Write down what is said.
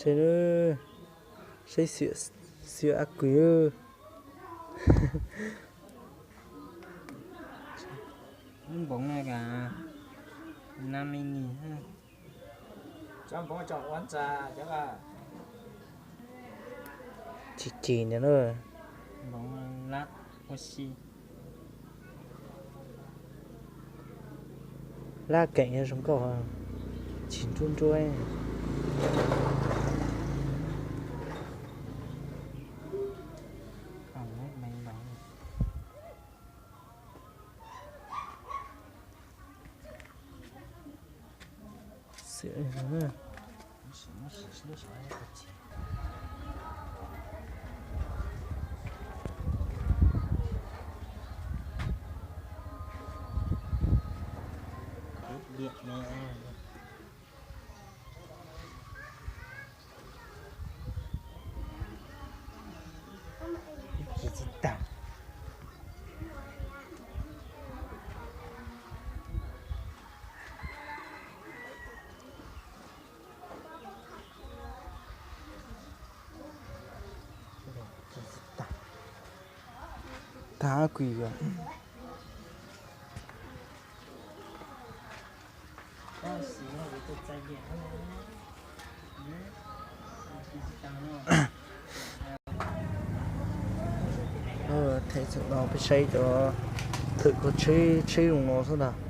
Saib, saib xiam ab kws. Lub npoov no nas me nis. Tsis cim ntag na. Lab keem zoo nkauj, tsis ntsuab ntsuab. Tag kis. Them txog no peb saib cov thwm koj tsheb tsheb zoo no xwb ntag.